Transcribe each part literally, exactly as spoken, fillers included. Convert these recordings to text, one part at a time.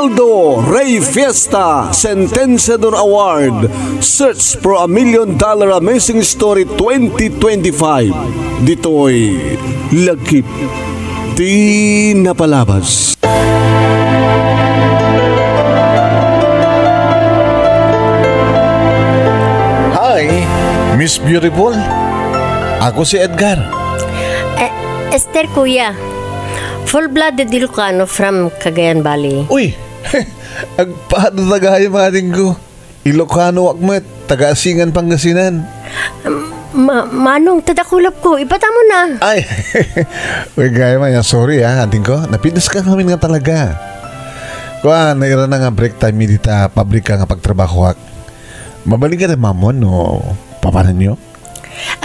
Aldo Rey Fiesta Sentenciador Award, Search for a Million Dollar Amazing Story twenty twenty-five. Ditoy Lagip ti Napalabas. Hi, Miss Beautiful. Ako si Edgar. Eh, Esther, kuya. Full-blooded Ilocano from Cagayan Valley. Uy! Agpado ta gayam, adingko. Ilocano ak met, taga Asingan, Pangasinan. Ma-, Manong, tadakulap ko. Ipatamo na. Ay! Uy, gayam, ay, sorry, ah, adingko. Napinas ka ngamin nga talaga. Kuan, naira na nga break time mi dita pabrika nga pagtrabahoak. Mabalin ka na, mamon, no? Papananyo?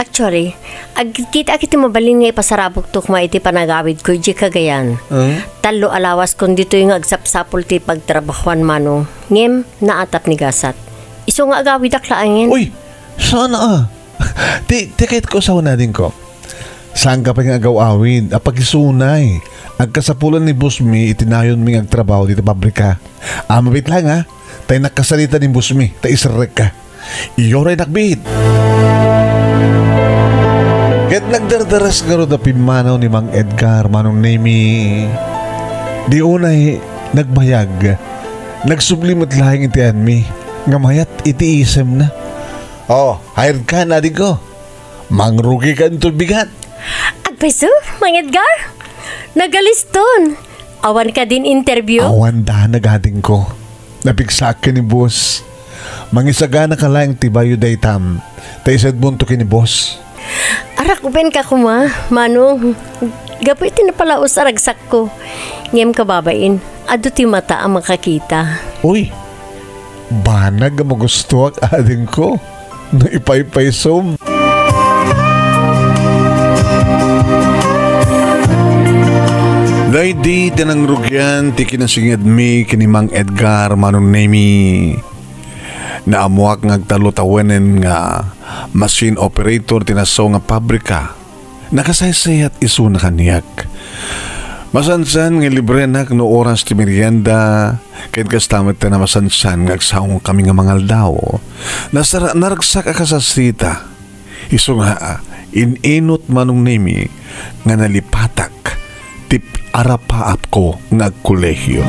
Actually, agkita ak iti mabalin nga ipasarabokto koma iti panagawidko idiay Cagayan. Hmm? Tallo a lawaskon ditoy nga agsapsapul ti pagtrabahoan, Manong. Ngem, naatap ni gasat. Isu nga agawidak laengen. Uy! Saan a? Ti, ti kayatko a sawen, adingko. Saanka pay nga agaw-awid a pakisunay. Agkasapulan ni boss mi iti nayonmi nga agtrabaho dita pabrika. A, mabit laeng, a. Tay nakasarita ni boss mi, ta iserrekka. Iyoray nakbit. Ket nagdardaras ngarud a pimmanaw ni Mang Edgar, Manong Nemi. Di unay nagbayag, nagsubli met laeng iti anmi nga mayat iti isemna. Oh, hired ka, adingko. Mangrugi ka inton bigat. Agpayso, Mang Edgar? Nagaliston. Awan kadin interview? Awan danag, adingko. Napigsaak ken ni boss. Mangisagana ka laeng ti bayo daytam, ta isedmonto ken ni boss. Arakupenka koma, Manong. Gapu iti napalaus a ragsakko. Ngem kababain, adu ti mata a makakita. Uy, banag a magustoak, adingko. No ipaypaysom. Daydi ti nangrugian ti kinasingedmi ken ni Mang Edgar, Manong Nemi. Naammoak nga agtallo tawenen nga machine operator ti nasaw nga pabrika. Nakasaysayat isuna kaniak. Masansan nga librenak no oras ti merienda, ken kasta met ti namasansan nga agsaongkami nga mangaldaw. Nasara-, naragsak a kasasita. Isu nga, in-inut, Manong Nemi, nga nalipatak ti arapaapko nga agkolehiyo.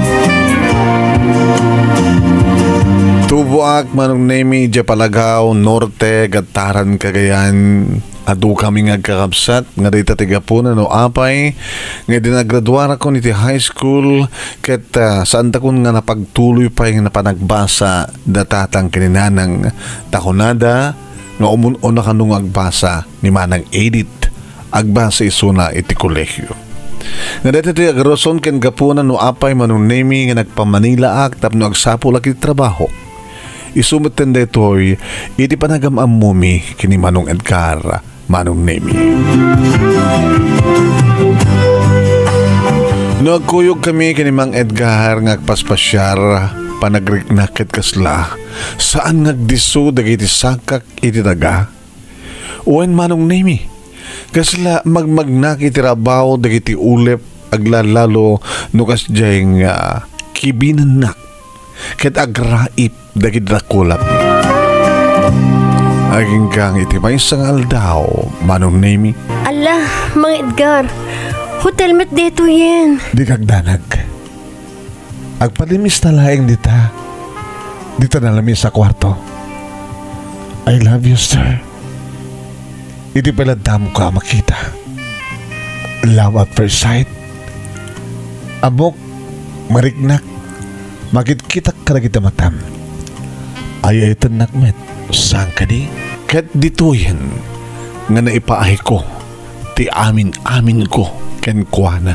Tuboak, Manong Nemi, idiay Palagao Norte, Gataran, Cagayan. Adukami nga agkakabsat nga dayta ti gapuna no apay nga idi nagraduarakon iti high school ket, ah, saandakon nga napagtuloy pay nga napanagbasa da tatang ken ni nanang ta kunada nga umun-una kano nga agbasa ni Manang Edith, agbasa isuna iti kolehio. Nga dayta ti agaruson ken gapuna no apay Manong Nemi nga nagpamanilaak tapno agsapulak iti trabaho. Isu metten daytoy iti panagam-ammomi ken ni Manong Edgar, Manong Nemi. No agkuyogkami ken ni Mang Edgar nga agpaspasiar, panagriknak ket kasla, saan nga agdisso dagiti sakak iti daga? Wen Manong Nemi, kasla magmagnak iti rabaw dagiti ulep aglalalo no kasdiay nga kibinennak ket agraip dagiti dakulap. Aginggang iti maysa nga aldaw, Manong Nemi. Ala, Mang Edgar, hotel met daytoyen. Dika agdanag. Agpalimis ta laeng dita. Dita na lamis a kuarto. I love you, sir. Idi pay la damok a makita. Love at first sight. Ammok, mariknak, makitkitak kadagiti matam. Ay-ayatennak met, saan kadi? Ket ditoyen nga naipaayko ti amin-aminko kenkuana.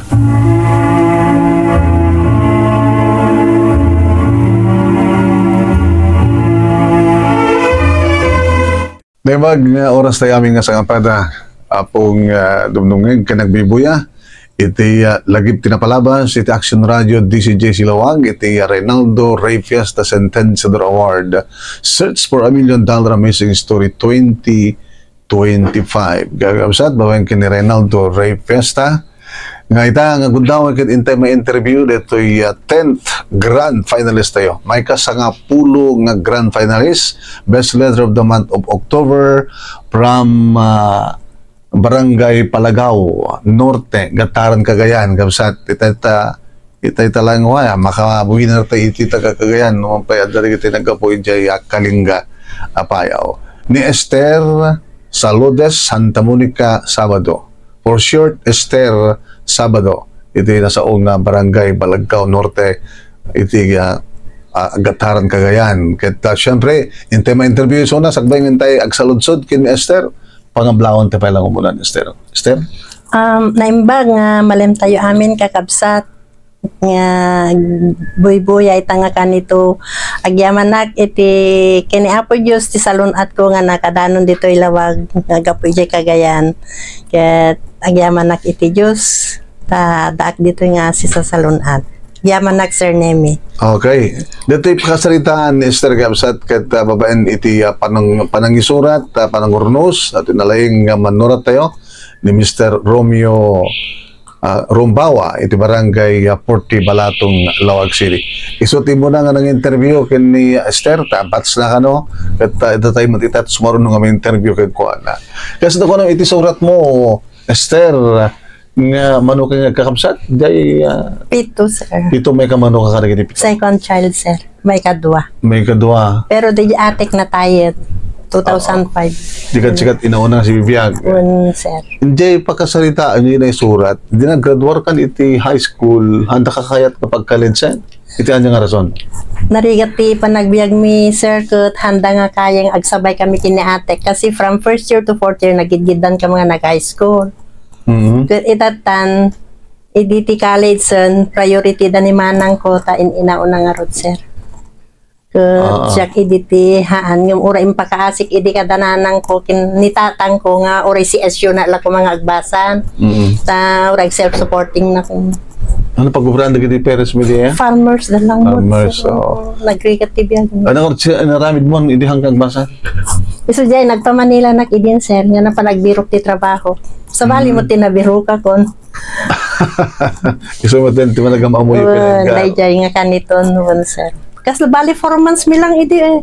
Naimbag nga oras tayo amin nga sangapada, Apong, ah, dumdumngeg ken agbibuya, iti, ah, lagip ti napalabas, iti Action Radio, D C J Silawag, iti, ah, Reynaldo Rey Fiesta Sentenciador Award, Search for a Million Dollar Amazing Story twenty twenty-five. Kakabsat, babaen ken ni Reynaldo Rey Fiesta, Nga ita nga gundaway ket intay ma-interview detoy, ah, tenth grand finalist tayo. May kasangapulo nga grand finalist, best letter of the month of October from, ah, Barangay Palagao Norte, Gataran, Cagayan. Kabsat, ita, ita, ita, ita lang waya, maka-winner tayo iti taga Cagayan, no, pay adda dagiti naggapu idiay, ah, Kalinga, Apayao. Ni Esther Saludes, Santa Monica, Sabado. For short, Esther Sabado, iti nasao nga Barangay Balagao Norte, iti, ah, ah, Gataran, Cagayan. Ket, ah, siyempre, intay ma-interview isuna, sakbay nga intay agsaludsod ken ni Esther, pangablawan ti pay lang umunan, Esther. Esther? Um, naimbag nga malemtayo amin, kakabsat, nga buybuya ita nga kanito. Agyamanak iti ken ni Apo Dios ti salun-atko nga nakadanon ditoy lawag nga gapu idiay Cagayan. Ket agyamanak iti Dios ta addaak ditoy nga sisasalun-at. Agyamanak, Sir Nemi. Okay. Ditoy pakasaritaan ni Esther, kabsat, ket, ah, babaen iti, ah, panang-, panangisurat, ah, panangurnos, at nalaing nga manurat tayo ni Mister Romeo ah, Rumbawa iti Barangay, ah, forty Balatong, Laoag City. Isu ti immuna nga nang-interview ken ni Esther, ta batch na kano, ket, ah, ita tayo met ita sumaruno nga ma-interview kenkuana. Kas da kuno iti surat mo, Esther, nga mano ka nga kakabsat, jay, ah, Pito, sir. Pito may kamano ka kadagiti pito? Second child, sir. May kadua. May kadua. Pero di atek na tayo, two thousand five. Di ka sikat inauna si Bibiag. Un, sir. Hindi pakasarita, hindi na isurat. Hindi naggraduar kan iti high school, handa ka kayat kapag college, eh? Iti anya nga rason? Narigat ti panagbiag mi, sir, ket handa nga kayeng agsabay kami ken ni atek. Kasi from first year to fourth year, nagidgiddan kami nga nag-high school. Mhm. Ket itatan, idi ti college, sen, priority da ni manang ko, ta in-inauna ngarud, sir. Ket Ah. siak idi ti haan, ngem uray impakaasik idi kada nanang ko, kin-, ni tatang ko nga uray C S U na la ko mga agbasan. Mm. Ta uray self-supporting na ko. Ano pag-obraan dagiti parents mo diay? Farmers da lang mo, Farmers, sir. Oo. Nagrigat ti biag. Ano ko, si, ano, ramid mo, idi hanggang agbasan? Isu jay, nagpa-Manila nak idin, sir, nga napanagbirok ti trabaho. Sabali Mm. mo ti nabirok akon. Isu met ti managam-ammo yung Wen, pinagga- dayjay nga kaniton, wen, sir. Kas bali four months mi lang idi, eh.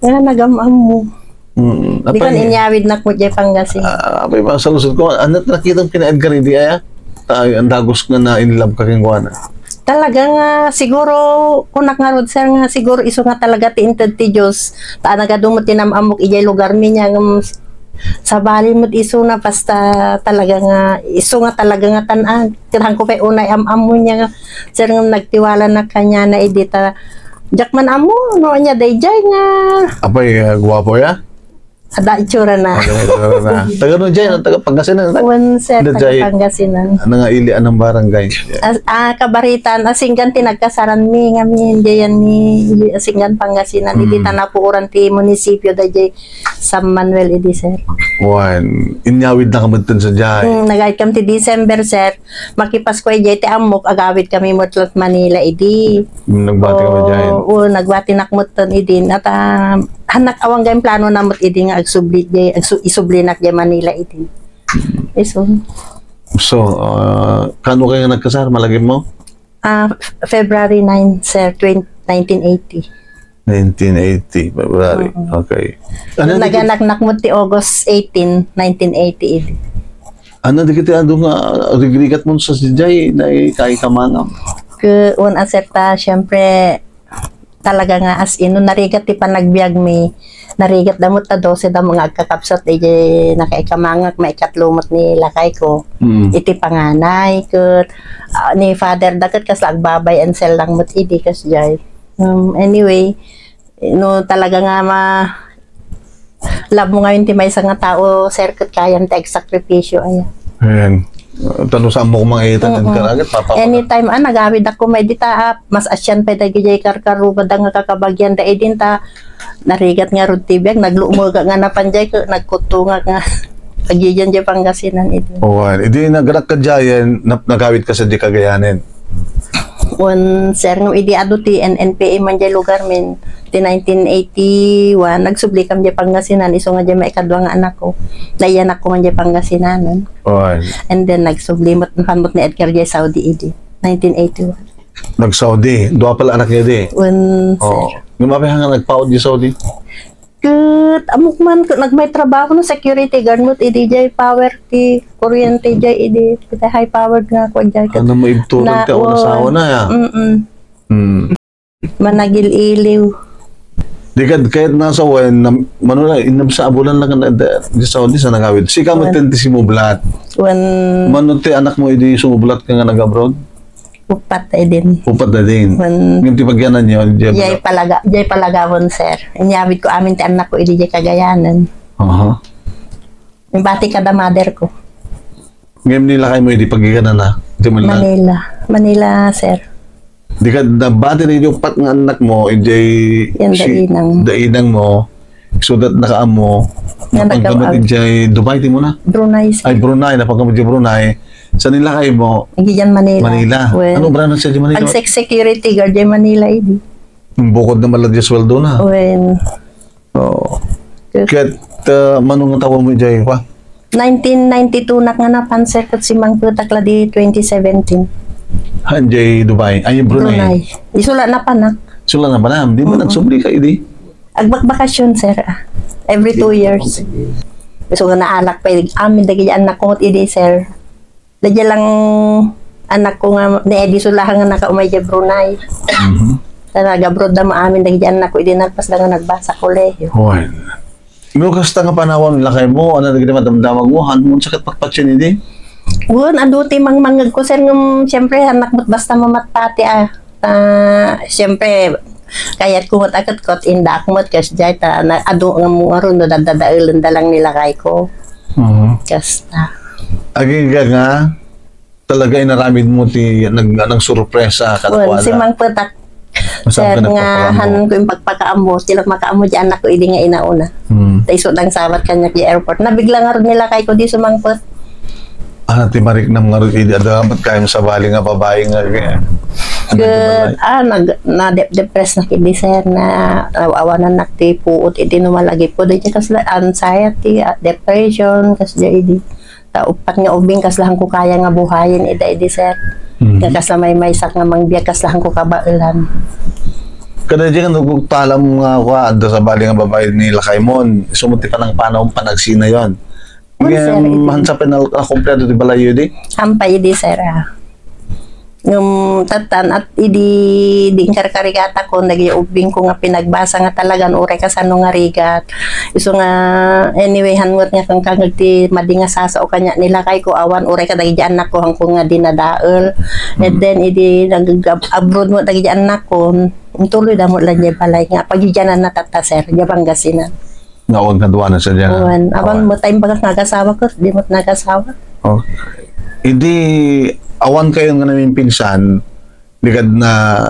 Nga nagam-ammo. Mm. Di kan Apay, inyawid nak mo jay Pangasinan. Ah, apay, masalusot ko, ano, nakita mo kina Edgar idi, aya? Ta-, ang dagos nga na in love ka kenkuana. Talaga nga, siguro, kunak nga rod, sir, nga siguro isu nga talaga ti inted ti Dios. Ta nagadu mo ti nam-ammok ijay lugar mi niya, ngem sabali met isu na basta talaga nga, isu nga talaga nga tan-an. Kailangan ko kay unay am-ammo niya nga, sir, nga nagtiwala na kanya na idi ta, diak man ammo, no, anya dayjay nga. Apay, ah, guwapo ya? Ada itsura na. Ada itsura na. Taga no jay, taga Pangasinan, taga Wen, sir, Ano taga jay? Pangasinan. Ano nga ili, anong barangay? As, ah, Kabaritan, Asinggan ti nagkasaran mi, nga mi, diyan ni Asinggan, Pangasinan, idi Mm. ta napuoran ti munisipyo, dayjay San Manuel idi, sir. Wan, inyawid na kamadton sa jay. Hmm, nagayat kam ti December, sir. Makipasko idiay ti ammok, agawid kami met la't Manila idi. Hmm, nagbati ka ba jay? Oo, oo, nagbati nak met ton idin. At, ah, hanak awang gayam plano na met idi nga agsubli, jay, agsu-, isubli nak jay Manila idi. Isu. So, ah, kano kayo nga nagkasar, malagim mo? Ah, F-, February nine, sir, twenty, nineteen eighty. Nineteen eighty, February. Oo. Okay. Ano, Naganak nak mo ti August eighteen, nineteen eighty idi. Ano, di kita adu nga rigrigat mo sa sijay, na ikay kamangam? Ke, un, asepta, syempre, talaga nga as in, no, narigat ti panagbiag mi, narigat damo ta dose damo nga agkakabsat, di nakaikamangak, maikatlo met ni lakay ko. Mm. Iti panganay, ket, ah, ni father da ket kasla agbabay and sell lang met idi, kas jay. Um, anyway, no, talaga nga ma-, love mo ngayon ti maysa nga tao, sir, ket kayam ti agsakripisyo, aya. Ayan. Tano sa mo kung mga itan Mm-mm. Karagit, papa. Anytime, ah, nagawid ako may dita, ah, mas asyan pa dagijay karkarugad nga kakabagian da idin ta, narigat nga rod ti biag, naglumo ka nga napan jay, ke-, nagkuto nga nga. Agijan jay Pangasinan idi. Wan, idi nagrak ka jay, nap-, nagawid ka sa di Kagayanin. Wan, sir, ngam idi adu ti N N P A man jay lugar min, Ti nineteen eighty-one, nagsubli kami diay Pangasinan, isu nga diay maikadua nga anakko. Naiyanakko man diay Pangasinan. Oy. And then, nagsubli met, napan met ni Edgar diay Saudi idi. Nineteen eighty-one. Nag-Saudi. Dua pala anak niya di. Wen, sir. Oo. Ngem apay nga nagpaut diay Saudi? Ket, ammok man, ket nagmay trabaho no security guard met idi diay power ti kuryente diay idi. Ket high powered nga kua diay. Ket ano mo ibtutan na, ti awan asawa na, ya? Mm-mm. Hmm. Managil-iliw. Di kad kayat nasa wen, nam-, mano na, inam sa abulan lang na, da, di Saudi sa nagawid. Sika mo Wen. Ten ti simublat. Wen. Mano ti anak mo idi sumublat ka nga nag-abroad? Upat na din. Upat na din. Wen. Ngem ti pagyanan niyo, di Jay abroad? Palaga-, Jay Palagawan, sir. Inyawid ko amin ti anak ko idi Jay Kagayanan. Aha. Bati kada mother ko. Ngem nilakay mo idi pagyanan na. Di man lang. Manila. Manila, sir. Di ka nabati na idi upat nga anak mo, idiay Yan, si-, dainang. Dainang mo, so that nakaammo, Nga napaggamit nagkam-, idiay Dubai, ti mo na? Brunei, sir. Ay, Brunei, napaggamit idiay Brunei. Sa nilakay mo, Idiay Manila. Manila. Well, Ano obra na siya di Manila? Ag-sec-, security guard diay Manila, idi. Bukod na malad sweldo na. Well, Oo. Ket, ah, mano nga tawen mo idiay, kwa? Nineteen ninety-two nak nga napan, sir, ket simangpetak la di twenty seventeen. Haan, idiay Dubai? Ay, Brunei. Brunei. Isu la napanak. Isu la napanak. Di ba Mm-mm. Nagsubli ka idi? Agbakbakasyon, sir, ah. Every two years. Isu nga naalak pay amin dagiti anak ko idi, sir. Daydiay lang anak ko nga ni Edison laeng nga nakaumay idiay Brunei. Mhm. Ta nag-abroad da maamin dagiti anak ko, idi nagpas da nga nagbasa kolehiyo. Wen. No, kasta nga panawan, lakay mo, ano dagiti madamdamag mo, han mo, sakit pakpatsin idi? Wen, adu ti mangmangeg ko, sir, ngem, siyempre, anak mo, basta mamatpati, ah. Ah, siyempre, kayat ko met a kutkot, indaak met, kas jay, ta, na, adu nga mo, aron, no, dadadaelen da lang ni lakay ko. Mhm. Kasta. Agingga nga, talaga inaramid mo ti nag-, nagsurpresa kadakuada. Wen, simangpetak, Masapul sir, nga nga nagpapakaammo. Han ko impagpakaammo, ti la makaammo ti anak ko idi nga inauna. Hmm. Ta isu dang sabat kaniak ti airport. Nabigla ngarud ni lakay ko di sumangpet. Ah, ti mariknam ngarud idi adda met kayam sabali nga babai nga, nga Ket, ah, nag-, na-dep-, depress na kidi, sir, na, ah, awanan nak ti puot iti no malagipod. Iti kasla anxiety, ah, depression, kasla idi. Ta uppat nga ubing kasla hanko kaya nga buhayen ida idi, sir. Mhm. Nga kasla maymaysak nga mangbiag kasla hanko kabaelan. Kada di nga nagugtalam nga, wa, adda sabali nga babai ni lakay mon. Isu met ti panangpanaw, panagsinayon. Wen, sir, Ngem, idi. Hansa pay nal-, nakumpliado ti balayyo idi? Hampay idi, sir, ah. Ngem, tattan, at idi, di inkarkarigata ko, dagiti ubbing ko nga pinagbasa nga talagan, uray kasano nga rigat. Isu nga, anyway, han met nga kankangeg ti madi nga sasao kaniak ni lakay ko, awan, uray kadagiti anak ko, hanko nga dinadael. And Mm. then, idi, nag-, ab-, abroad mo dagiti anak ko, intuloy da mo lang diay balay nga, pagidianan na tatta, sir, diay Pangasinan. Nga awan kaduanan sa diyan. Awan. Awan. Awan, matay bagak nga agasawa ko, di mo't nagasawa. Oh. Idi awan kayo nga namin pinsan, ligad na,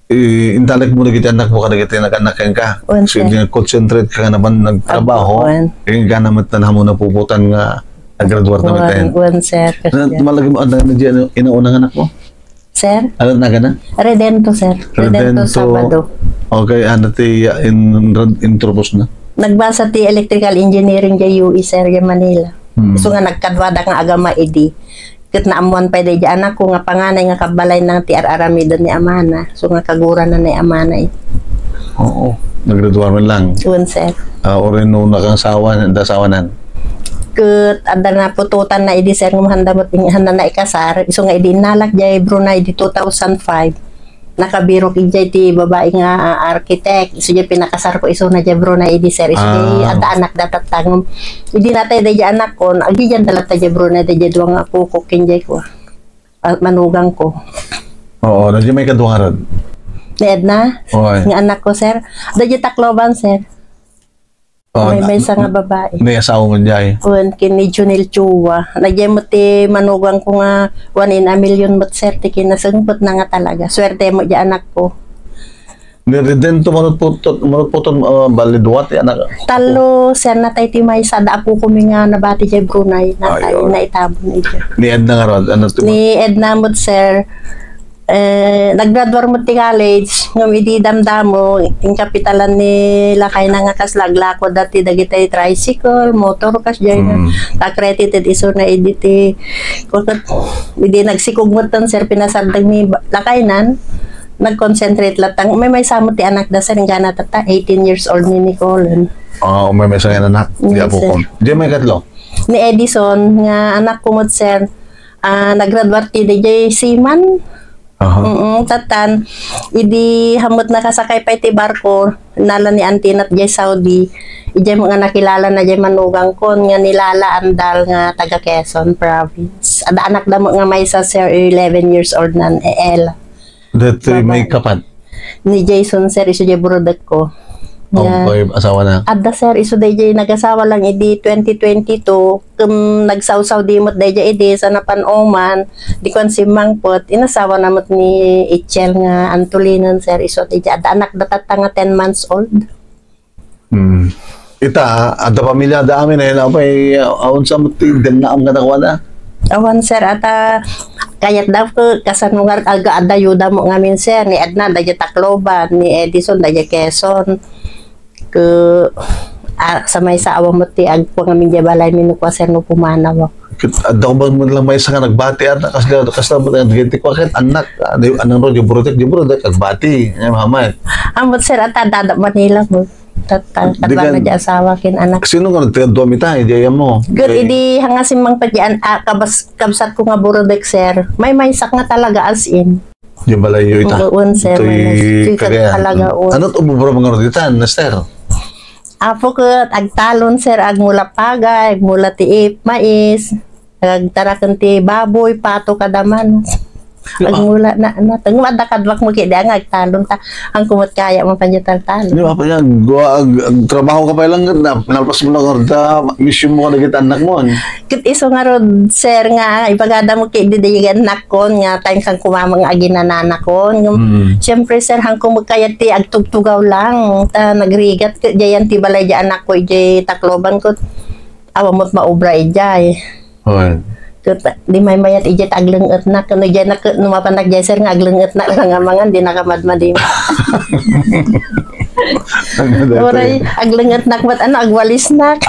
eh, intalek mo dagiti anak mo, kadagiti nag-anak ka. Wan, So, sir. Hindi nag-concentrate ka naman nagtrabaho. Wan. Kaya nga naman tanahan mo napuputan nga naggraduar na Wan, meten. Wan, sir. Na, Yes. malagim, ano, ano, ano, inauna nga anak mo? Sir? Ano na gana? Redento, sir. Redento, Redento. Sabado. Okay, ano ti, uh, in, intro post na? Nagbasa ti electrical engineering diay U E, sir, diay Manila. Hmm. So nga nagkaduada nga agama idi. Ket naammuan pay diay anak ko nga panganay nga kabalay na ti ar-aramiden ni amana. So nga kagura na ni amana eh. Oo. Naggraduar man lang. Wan, sir. Ah, uri no nakasawa, nakasawa nan. Ket adda naputotan na idi, sir, nga handa met, handa na ikasar. Isu nga idi innalak diay Brunei di two thousand five. Nakabirok idiay ti babai nga, ah, architect. Isu diay pinakasar ko isu na diay Brunei idi, sir. Isu diay Ah. adda anak da tattangem. Idi natay diay anak ko, agidian da latta diay Brunei diay dua nga apok ken diay ko. Ah, manugang ko. Oo, na diay may kadua ngarud. Ni Edna? Oy. Nga anak ko, sir. Diay Tacloban, sir. Oh, May na-, maysa nga babai. May asawa man diay. Wen, ken ni Junil Chua. Nagyay met ti manugang ko nga one in a million met, sir, ti kinasengpet na nga talaga. Swerte met diay anak ko. Ni Redento, manutputon, manutputon, ah, bali dua ti anak. Talo, sir, natay ti maysa, da apo ko mi nga nabati diay Brunei, natay, Ayo. Naitabon iti. Ni Edna nga rod, ano ti Ni Edna met, sir, Eh, naggraduar met ti college, ngem idi damdamo, inkapitalan ni lakayna nga kasla aglako dati dagiti tricycle, motor, kasdiay na. Mm. Ta credited isu na idi ti, kuno, idi nagsikog met tan, sir, pinasardeng ni ba-, lakaynan, nag-concentrate latta. Maymaysa met ti anakda, sir, inggana tatta, eighteen years old ni Nicole. Ah, maymaysa nga anak, di Yes, apo sir. ko. Di may katlo? Ni Edison, nga anak ko met, sir, ah, naggraduar ti D J Seaman. Aha. Mm, tatan, idi hamot nakasakay pay ti barko, nala ni Antinat jay Saudi, ijay nga nakilala na jay manugangkon nga ni Lala Andal nga taga Quezon Province. Ada anakda met nga maysa, sir, eleven years old nan, eh, Ella. Datoy Babae. May kapat? Ni Jason, sir, isu jay burudek ko. Oh, Nga, oy, asawa na. Adda, sir, isu dayjay nagasawa lang idi twenty twenty-two, kum nagsawsaw di met dayjay idi, sa napan Oman, di kuan simmangpet, inasawa na met ni Itchel nga Antolino, sir, isu dayjay. Adda anak da tatta nga ten months old. Hmm. Ita, adda pamilya da amin, eh, na pay, uh, awan sa met ti, den na am kadakuada. Awan, sir, ata, kayat daw ko, kasano nga, aga, adda yuda mo ngamin, sir, ni Edna, dayjay Tacloban, ni Edison, dayjay Quezon. Ku, ah, sa maysa awan met ti agkuan ngamin jay balay mi no kua, sir, no pumanaw. Ket adda ko man lang maysa nga nagbati, ah, kasla, kasla mo, ti kua ket anak, ah, di, anang ro, di burutek, di burutek, agbati, eh, mamay. Amot, sir, ata, dada Manila mo. Tat-, tat-, Di kadua kan, na di asawa ken anak. Sino nga nagtagduam ita? Idi ayam mo? Good, Kay idi hangasin mang pagyan, ah, kabas-, kabsat ko nga burodek, sir. May maysak nga talaga, as in. Di balayo ita. Oo, sir, Ito'y may maysak. Kagaya. Talaga, oo. Ano to, bubura mga roditan, Mister? Apo ket, agtalon, sir, agmula pagay, agmula ti ip, mais. Agtaraken ti baboy, pato, kada manok. Ah. Agmula na, na. Ngem adda kaduak mo kidi nga agtalon ta. Ang kumot kaya mo panya taltalon. Di ba, panya, gua-, ag-, agtrabaho ka pa lang, na-, nalpas mo lang orda, mission mo kadagiti anak mo, ano? Ket isu ngarud, sir, nga ibagada mo kidi dayjay anak kon nga tayo kang kumamang aginanana kon. Ngem, Mm. siyempre, sir, hangko magkayat ti agtugtugaw lang. Ta nagrigat ket jayan ti balay di anak ko, ijay Tacloban ko. Awan mo't maubra ijay. Hoy. Ket di maymayat ijay ta aglengetnak. No ijay nak-, no mapanak jay, sir, nga aglengetnak lang nga mangan, di nakamadmadi. Ano dati? Oray, aglengetnak met, ano, agwalisnak.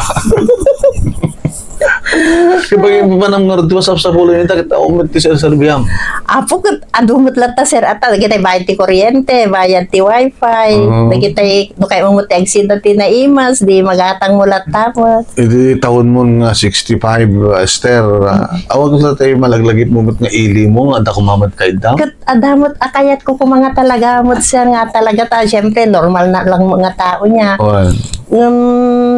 Kaya pag yung panam nga rin, sapsapulo yun, takit ako, met ti sir, sir, biyam. Apo, ket adu met latta, sir, ata, dagiti bayad ti kuryente, bayad ti wifi, Oo. dagiti, no kay mo ti agsida ti naimas, di magatang mo latta met. Idi taon mo nga sixty-five, uh, Esther, uh, Mm. awag sa tayo malaglagip mo met nga ili mo, nga adda kumamat kay daw? Ket adda met, akayat ko kuma nga talaga met, sir, nga talaga ta, siyempre, normal na lang nga tao niya. Well. Ngem,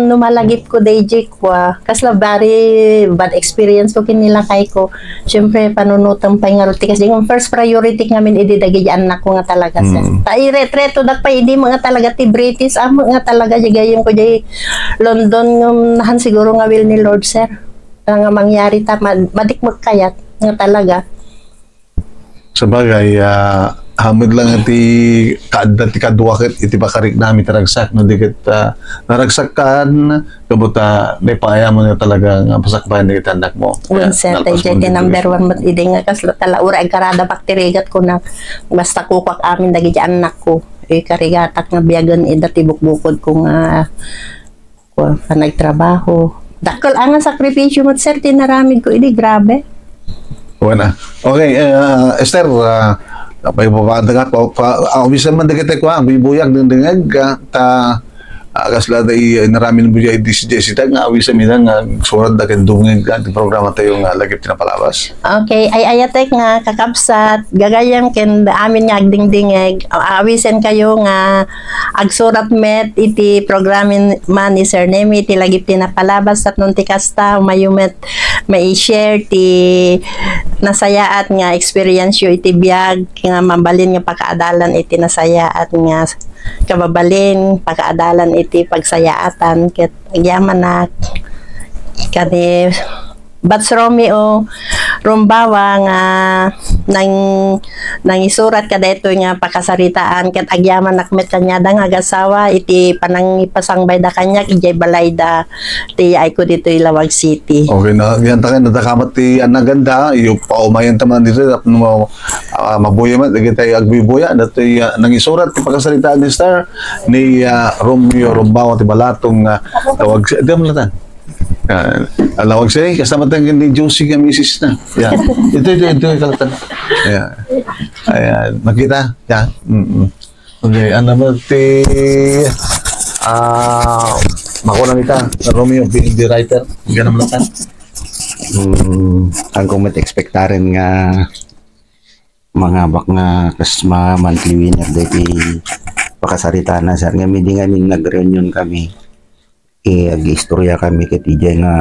no malagip ko, D J, Kwa, kasla very bad experience ko ken ni lakay ko. Siyempre, panunoten pay ngarud ti kasdi. Ngem first priority ngamin idi dagiti anak ko nga talaga, sir. Mm. Ta iretreto dak pay idi mo nga talaga ti British, amo nga talaga di gayem ko di London, ngem nahan siguro nga will ni Lord, sir. Ta nga mangyari ta, mad-, madikmek kayat nga talaga. Sabagay, ah, amin lang ti kaadda ti kadua ket iti pakariknami ti ragsak, no di ket, ah, naragsak kan, kabut, ah, naipaayaman nga talaga nga pasakbayan dagiti anak mo. Wen, sir, nalpas tay mo jay ti number one met idi nga kasla tala, uray agkarada bak ti rigat ko na, basta kukuak amin dagiti anak ko. Eh, karigatak nga biagen ida ti bukbukod ko nga Kua, panagtrabaho. Dakkel a nga sakripisyo met, sir, ti naramid ko idi, grabe. Wana. Okay, eh, Esther, ah, napay babaanda nga, pa, pa, awisan man dagiti kua, buybuyag, dingdingeg, ah, ta, ah, kasla da i-, inaramid mo diay idi si Jessica nga awisan mi nga agsurat da ken dumngeg ka ti programa tayo nga lagip ti napalabas. Okay, ay-ayatek nga kakabsat, gagayem ken amin nga agdingdingeg, awisenkayo nga agsurat met iti programa ni Sir Nemi iti lagip ti napalabas tapno ti kasta, umayo met mai-share ti nasayaat nga experience yo iti biag nga mabalin nga pakaadalan iti nasayaat nga kababalin, pakaadalan iti pagsayaatan ket agyamanak kani Bats Romeo, Rumbawa nga nang-, nangisurat kadaytoy nga pakasaritaan ket agyamanak met kaniada nga agasawa iti panangipasangbayda kaniak idiay balayda ti yaayko ditoy Laoag City. Okay, na, yan ta kayo, nadakamat ti anaganda, yung paumayan ta man dito, tapno, ah, mabuya man, dagiti agbuybuya, datoy, ah, nangisurat ti pakasaritaan ni Star, ni, ah, Romeo Rumbawa ti Balatong, ah, Laoag, di mo natan. Ah, Laoag City, kasama tayo ni Josie nga misis na. Yan. Ito, ito, ito, yung kalatan. Ayan. Ayan. Makita? Yan. Mm-mm. Okay, ano ba ti, ah, makulang ita, Romeo, being the writer, ganun lang ka. Hmm, ang kung met expectaren nga mga bak nga kas mga monthly winner daytoy pakasaritaan na, sir, nga midi nga min nag-reunion kami. Eh, agistorya kami ket idiay nga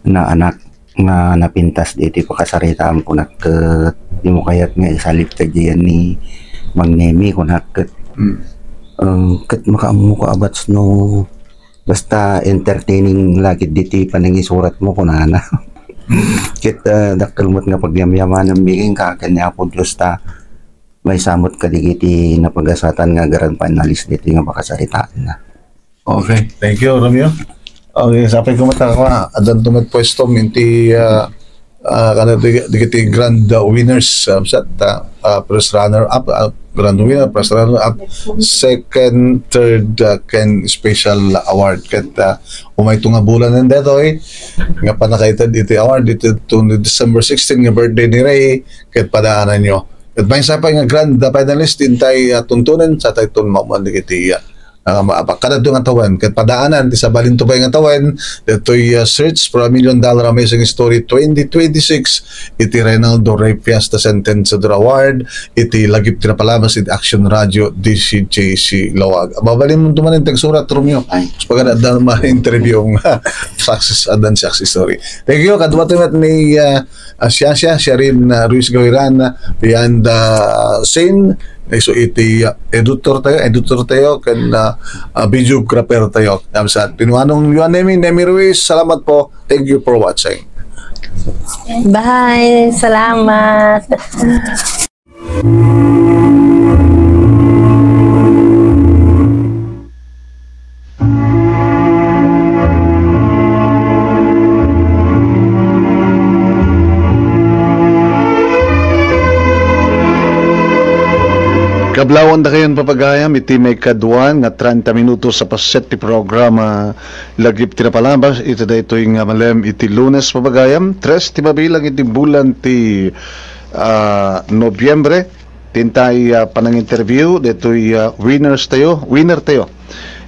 naanak nga napintas daytoy pakasaritaan, kunak ket, "Dimo kayat nga isalip ta diay ni Mang Nemi?" kunak ket, Mm. "Eh, ket makaammo ka, abats, no basta entertaining la ket ditoy panangisurat mo," kunana. Ket, ah, dakkel met nga pagyamyamananmi kenka ken ni Apo Dios ta maysa met kadagiti napagasatan nga grand finalist ditoy nga pakasaritaan na. Okay, thank you, Romeo. Okay, sapay ko met a, addan to met puesto, minti, ah, ah, kada dagiti grand, ah, winners, ah, sat, ah, ah, first runner up, ah, grand winner, first runner up, second, third, ah, ken special award. Ket, ah, umayto nga bulan daytoy, nga pannakaited iti award, iti to ni December sixteen nga birthday ni Ray, ket padaananyo. Ket maysa pay nga grand finalist, intay, ah, tuntunen, satayton maumandeg iti, ah, ah, ma-, kadagito nga tawen. Ket padaanan, ti sabalinto pay nga tawen, daytoy, ah, Search for a Million Dollar Amazing Story twenty twenty-six, iti Reynaldo Rey Fiesta Centennial Award, iti Lagip ti Napalabas, iti Action Radio, D C J C Laoag. Ababalinmonto manen ti agsurat, Romeo. Ay. Pagkadaan ma-interview nga success, addan success story. Thank you, kadua ti met ni, ah, ah, siya, siya, siya rin, ah, Ruiz Gawiran, ah, behind the scene. Eh, so, iti, ah, editor tayo, editor tayo, ken, ah, ah, videographer tayo. Kamsat, pinuanong Yuan Nemi, Nemi Ruiz, salamat po. Thank you for watching. Bye. Salamat. Kablawan dakayon, papagayam, iti maikadua nga trenta minutos a paset ti programa Lagip ti Napalabas iti daytoy nga malem iti Lunes, papagayam, tres ti mabilang iti bulan ti, ah, Nobyembre. Intay, ah, pananginterview daytoy, ah, winners tayo, winner tayo.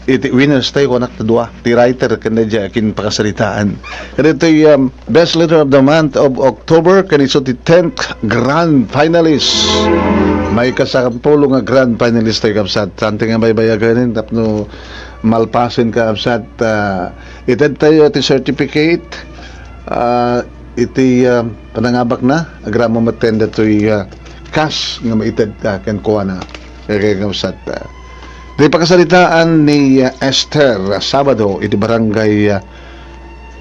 Iti winners tayo, kunak ta dua, ti writer ken daydiay a kin pakasaritaan. Kadaytoy, um, Best Letter of the Month of October, ken isu ti tenth grand finalist. Maikasampulo nga grand finalist tayo, kabsat. Something nga baybayagen tapno malpasen, kabsat, ah, ited tayo ti certificate, ah, iti, ah, panangabak na, agraman met daytoy, ah, cash nga maited ta kenkuana. Kaya, kaya, kabsat, ah, di pakasaritaan ni, ah, Esther, ah, Sabado, iti barangay, ah,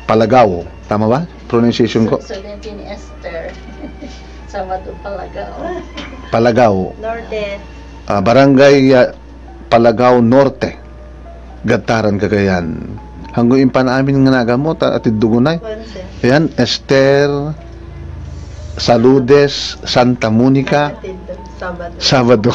Palagao. Tama ba? Pronunciation ko? So, so, then, ni Esther. Sabado, Palagao. Palagao. Norte. Ah, barangay, ah, Palagao Norte, Gadtaran, Cagayan. Hanggo impan amin nga nagamot, ah, ati dugunay. Kuwan, sir. Ayan, Esther Saludes, Santa Monica, Sabado. Sabado.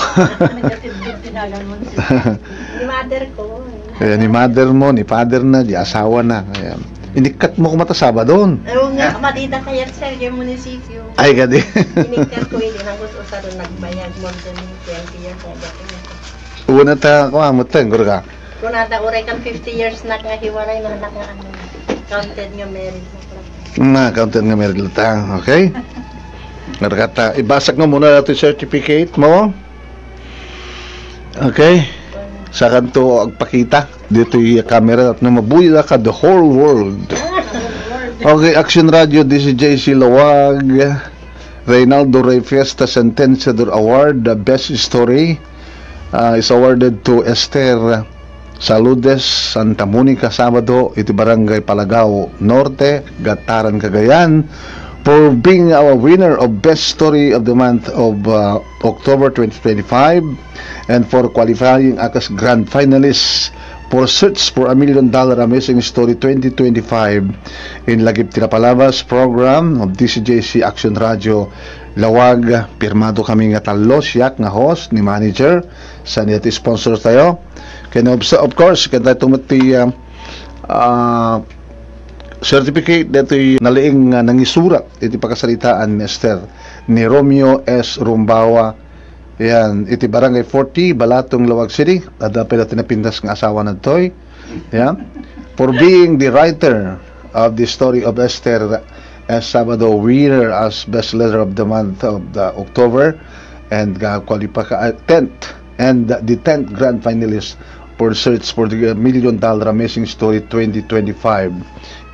Ni mother ko. Ayan, ni mother mo, ni father na, di asawa na. Ayan. Inikkat mo kumata Sabadon. Ay, huwag nga, matita kaya, sir, yung munisipyo. Ay, kadi. Inikkat ko, hindi na gusto sa doon nagbayag, mo sa Una ta, kuwan, mo, ten, guro ka? Kunada, uray kan fifty years na nga hiwalay na, na, ano, counted nga married na. Na, counted nga married na ta, okay? Guro ka ta, ibasak nga muna natin certificate mo. Okay? Sakanto agpakita ditoy camera at na mabuya ka the whole world. Okay, Action Radio, D C J C Lawag, Reynaldo Rey Fiesta Sentenciador Award, the best story, uh, is awarded to Esther Saludes, Santa Monica, Sabado, iti Barangay Palagao Norte, Gataran, Cagayan, for being our winner of Best Story of the Month of uh, October twenty twenty-five, and for qualifying as grand finalists for Search for a Million Dollar Amazing Story twenty twenty-five in Lagip ti Napalabas program of D C J C Action Radio Lawag. Pirmado kami nga tallo, siak nga host, ni manager, sa niya ti sponsor tayo. Kaya of, of course, kaya tayo tumati uh, uh, certificate dito'y nalaing nga nangisurat iti pakasaritaan ni Esther ni Romeo S. Rumbawa. Yan, iti Barangay forty, Balatong, Laoag City. Adda pay dati napintas nga asawa na ditoy. Yan. For being the writer of the story of Esther as Sabado winner as best letter of the month of the October and uh, qualify uh, tenth and the tenth grand finalist for Search for the Million Dollar Amazing Story twenty twenty-five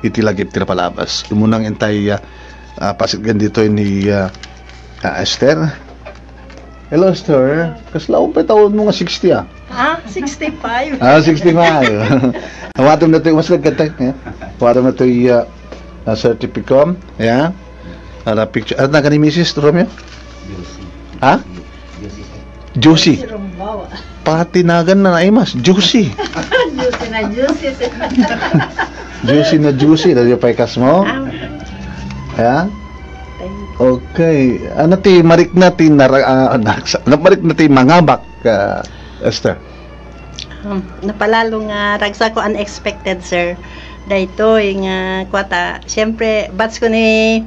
iti Lagip ti Napalabas. Imunang intay uh, uh, pasiggan ditoy ni uh, uh, Esther. Hello, Esther. Kasla umpay taon mo nga sixty ah? Ah, sixty-five. Ah, sixty-five. Awatom na to, mas nagkatay. Yeah? Awatom na to, uh, uh, certificate. Yeah? Ada picture. Ano na ni Missus Romeo? Josie. Ha? Josie, sir. Josie. Si Rombawa. Patinagan na naimas. Josie. Juicy na juicy, sir. Juicy na juicy. Dali pa ikas mo? Ah. Yeah? Thank you. Okay. Ano ti marikna ti nara, ah, naragsa-, ano marikna ti mangabak, ah, Esther? Um, napalalo nga ragsak ko unexpected, sir. Daytoy nga kuwata, siyempre, batch ko ni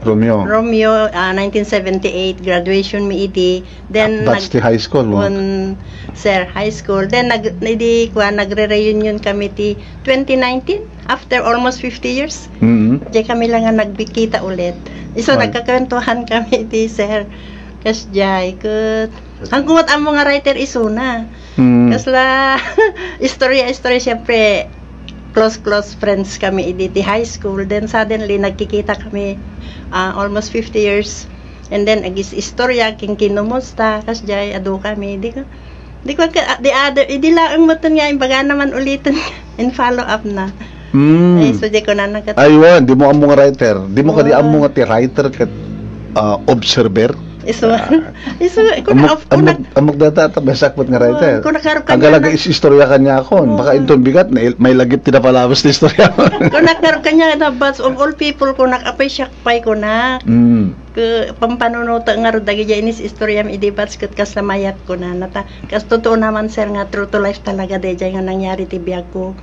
Romeo. Romeo, ah, nineteen seventy-eight, graduation mi idi. Then, ah, batch nag-, ti high school, no? Un, sir, high school. Then, nag-, idi, kuwan, nagre-reunion kami ti twenty nineteen, after almost fifty years. Mm-hmm. Diay kami lang nga nagkikita ulit. Isu, right, nagkakwentuhan kami ti sir. Kas diay, ket, ang kumat ammo nga writer isuna. Mm. Kasla, istorya, istorya, siyempre, close, close friends kami idi ti high school. Then, suddenly, nagkikita kami, ah, almost fifty years. And then, agis-istorya, kin-, kinumusta, kas diay, adu kami. Di ko, di ko, ka-, the other, idi laeng metten nga, imbaga naman ulitin, in follow up na. Mm. Ay, so, di ko na nagat- Ay, wan, di mo ammo nga writer. Di mo kadi ammo nga ti writer ket, ah, observer. Isu, ah, isu, kuna, amok, kuna, amok, amok data, ta, besakpet nga writer. Kuna, karukanya. Agalaga na. Is-istorya kanya akon. Baka inton bigat, na, may lagip ti napalabas ti istorya. Kuna, karukanya, na, but of all people, kuna, apay siak pay, kuna. Mm. Ke, pampanunuta nga ro, dagiti inis istorya mi idi batch ket kasla mayat, kuna, nata, kas totoo naman, sir, nga true to life talaga, dayjay nga nangyari ti biag ko.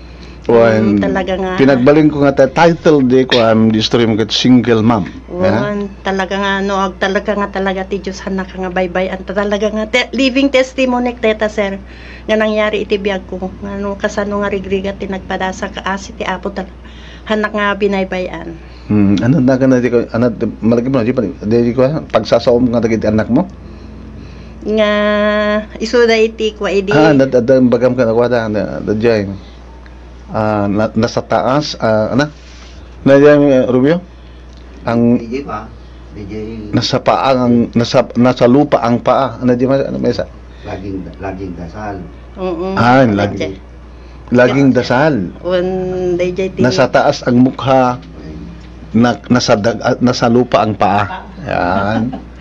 Wen, mm, talaga nga. Pinagbalin ko nga ta-, title di ko, um, di story mo ket single mom. Wen, talaga nga, no, ag-, talaga nga, talaga ti Dios hannak nga baybay-an. Ta-, talaga nga, te-, living testimony deta, sir, nga nangyari iti biag ko. Nga no, kasano nga rigrigat ti nagpadasa ka asi ti Apo tal-, hannak nga binaybay-an. Hmm, ano na ka na di ko, ano, malagip mo, di pa, di, di ko, ha? Pagsasaom nga dagiti anak mo? Nga, isuda iti, kwa, idi. Ah, nad-, ad-, bagam ka na, kwa, da, da, da, jay. Ah, na-, nasa taas, ah, ano? Na yan, eh, Rubio? Ang D J pa, D J. Nasa paa ang, nasa, nasa lupa ang paa. Ano di ma-, ano, mesa? Laging, laging dasal. Oo. Ah, laging, laging dasal. Wen, D J ti. Nasa taas ang mukha, na-, nasa dag-, ah, nasa lupa ang paa. Yan.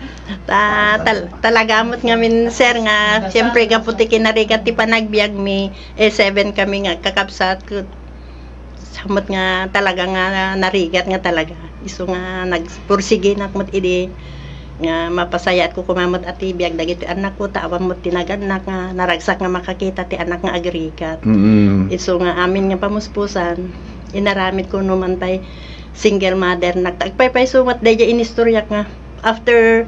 Ta-, tal-, talaga met ngamin, sir, nga, siyempre, gapu ti kinarigat ti panagbiag mi, eh, seven kami nga kakabsat, ket, samot nga talaga nga narigat nga talaga. Isu nga nagpursiginak met idi nga mapasayaat ko koma met a ti biag dagiti anak ko, ta awan met ti nagannak nga naragsak nga makakita ti anak nga agrigat. Mm. Isu nga amin nga pamuspusan, inaramid ko no man pay single mother nak. Ta agpaypayso met dayjay inistoryak nga after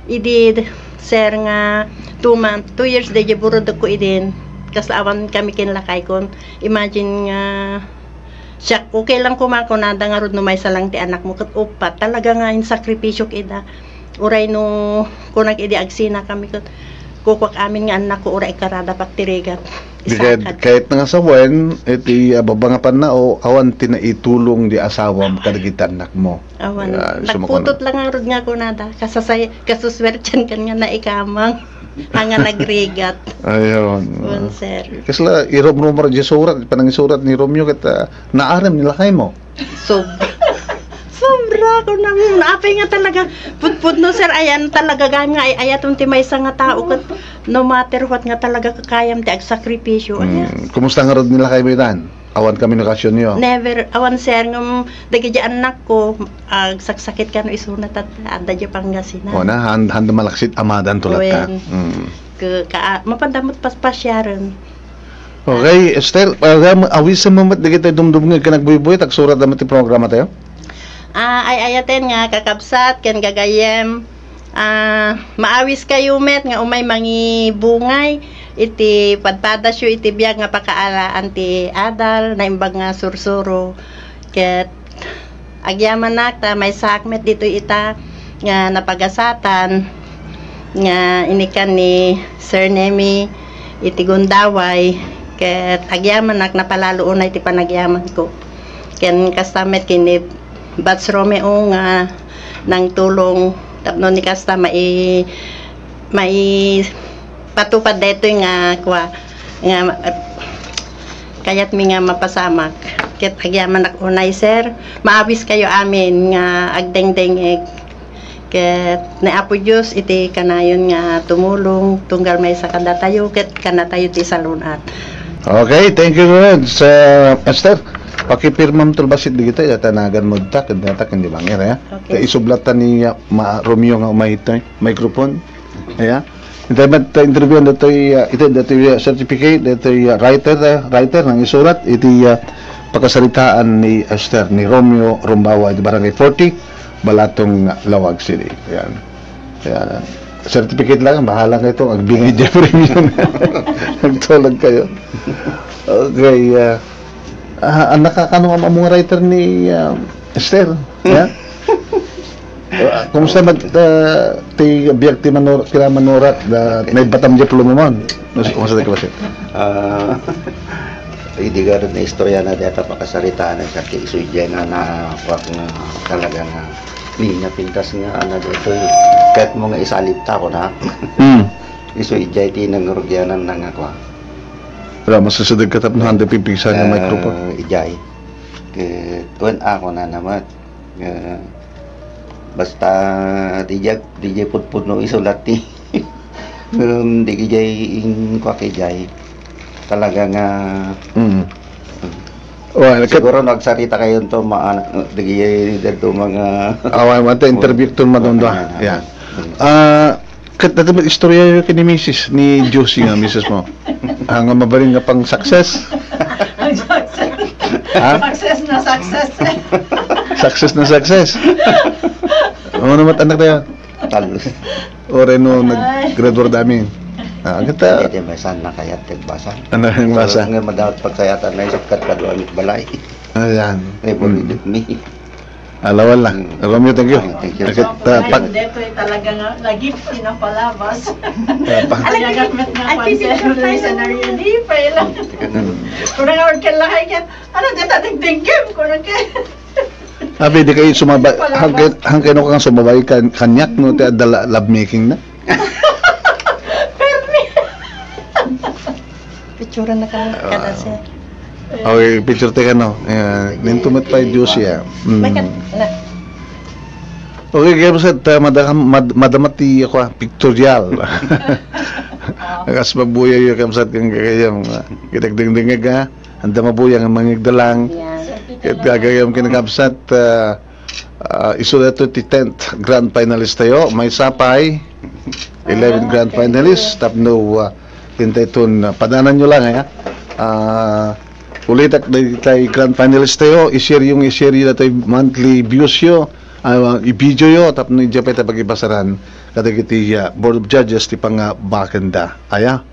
idi, sir, nga two month, two years dayjay burudek ko idin, kas awan kami ken lakay kon. Imagine nga siak, okay lang koma kunada ngarud no maysa lang ti anak mo ket uppat. Talaga nga insakripisyo ida. Uray no kunak idi agsina kami ket kukuak amin nga anak ko uray ikarada pagtirigat. Di kayat, isakad. Kayat nga sawen, iti ababa nga pannao, awan ti naitulong di asawam kadagiti anak mo. Awan. Ya, isu mo nagputot lang ngarud nga kunada. Kasasay-, kasuswertian kan nga naikamang. Anga nagrigat. Ayun. Wen, sir. Kasla, irumrumar di surat, panangisurat ni Romeo ket, ah, naarem ni lakay mo. Sob-, Sobra ko na, apay nga talaga, putput no, sir, ayan talaga, gayam nga ay-ayaton ti maysa nga tao, ket no matter what nga talaga kakayam ti agsakripisyo, ayan. Mm, kumusta ngarud ni lakaymo itan? Awan komunikasyonyo? Never, awan, sir, ngem dagiti annakko, agsaksakit kano isuna, tat-, adda diay Pangasinan. O na, han-, handa malaksid amadan to latta. Wen. Mm. Ke-, ka-, mapanda met paspasiaren. Okay, Esther, para awisenmo met dagiti dumdumngeg ken agbuybuy, agsuratda met ti programa tayo. Ah, ay-ayaten nga kakabsat ken gagayyem, ah, maawiskayo met nga umay mangibungay iti padpadasyo iti biag nga pakaalaan ti adal, naimbag nga sursuro, ket agyamanak ta maysaak met ditoy ita nga napagasatan nga inikkan ni Sir Nemi iti gundaway, ket agyamanak, napalalo unay ti panagyamanko. Ken kasta met ken ni Bats Romeo nga nangtulong tapno ni kasta mai-, maipatupad daytoy nga kua, nga, kayatmi nga mapasamak. Ket agyamanak unay, sir, maawiskayo amin nga agdengdengngeg. Ket ni Apo Dios iti kanayon nga tumulong tunggal maysa kadatayo ket kanatayo ti salun-at. Okay, thank you, Lord. Sa Esther, pakipirmam to bassit digita, itanagan mo ta, ket data ken di bangir, ya. Okay. Ta isublat ta ni, uh, Ma-, Romeo nga umay itoy microphone. Ya. Intay met, uh, interview datoy, uh, ito, datoy, uh, certificate, datoy, uh, writer, uh, writer nga isurat iti, uh, pakasaritaan ni Esther, ni Romeo Rumbawa, iti Barangay forty, Balatong, Laoag City. Yan. Yan. Certificate lang, bahala kayo itong agbingay Jeffrey yun. Nagtulag kayo. Okay, uh, ah, anak ka, kanong am-, among writer ni, uh, Esther? Yan? Ah, kumusta met, ah, ti biag ti manur-, kina manurat, da, naibatam diay pluma mo? Kumusta, kumusta ti klase? Ah, idi garud na istorya na deta pakasaritaan na sa ti isu diay nga na, kuak nga talaga nga linya pintas nga ano dito, eh. Kahit mo nga isalip ta ko na. Hmm. Isu diay ti nangrugianan na nga kuak. Wala, masasadag ka tapno handa pipigsa nga microphone. Ah, ijay. Ket, wen, ako na naman. Nga, basta, di jay, di jay pudpudno isulat ti, um, di jay in-, kuak ijay. Talaga nga, Mm. Well, ket siguro nagsarita kayo to, ma-, di jay dito mga awan, mata interview to madondon. Ah, yeah. Mm. Ah, Ket dati met istoryayo ken ni misis, ni Josie nga misis mo. Ah, nga mabalin nga pang success. Ang success. Ha? Success na success. Success na success. Ano naman anak tayo? Talos. Ore no, ay, nag-graduate dami. Ah, kita. Hindi, may saan na kaya tigbasa? Ano yung basa? So, nga madawat pagsayatan na isukkat kaduan balay. Ayan. Ay, bulilit mi. Alawan lang. Mm. Romeo, thank you. Ah, thank you. Okay, ta-, pag- Detoy talaga nga, lagi pinapalabas. Ah, pa- Ay, gagamit nga ay, pansin, picture tayo. Listener, hindi pa ilang. Mm. Kurang award ka lang, ay, ano, deta, dingdinggim, kurang ka. Abi, di kayo sumabay, palabas. Hangkay, hangkay no kang sumabay kan-, kanyak, no, ti adda la-, love making na. Permi. Picturean na ka, ah, kada, sir. Okay, picture tayo, no? Eh, nintumet pa yung juicy, ah. Mm. Nakat-, na. Okay, kaya po, sir, ta-, madakam-, mad-, madama ti, ako, ah, pictorial. Akas mabuya yung kamsat kang kagayam, ah. Kitag dingdingig, ah. Anda mabuya nga mangigdalang. Yan. Ket gagayam kinakabsat, ah, Ah, isu daytoy ti tenth grand finalist tayo. Maysa pay eleven grand finalist. Tapno, ah, intay ton, ah, padananyo lang, eh, ha? Ah, ulitek, daytay grand finalist tayo, i-share yung, i-share yung daytoy monthly views yo, ah, i-video yo, tapno idiay pay ta pagipasaran kadagiti, ah, Board of Judges ti pangabakenda. Aya?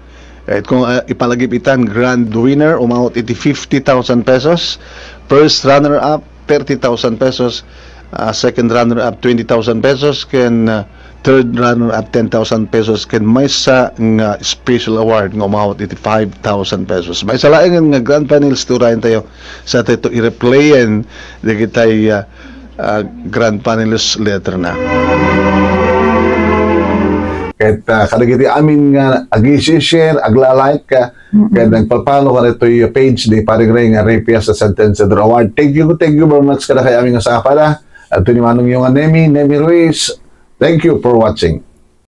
Ket kung, ah, ipalagip itan, grand winner, umawat iti fifty thousand pesos. First runner-up, thirty thousand pesos. Ah, second runner-up, twenty thousand pesos. Ken, ah, third runner-up, ten thousand pesos. Ken maysa nga special award nga umawat iti five thousand pesos. Maysa laeng nga grand finalist ti urayen tayo. Sa tayo i-replayen, dagitay, ah, ah, grand finalist letter na. Ket, ah, kadagiti amin nga ag-share, agla-like, ah, ket nagpapalo kadagitoy page ni Paring Ray nga Rapias sa Sentenciador Award. Thank you, thank you very much kada kay amin nga sapa na. Adto ni manongyo nga Nemi, Nemi Ruiz. Thank you for watching.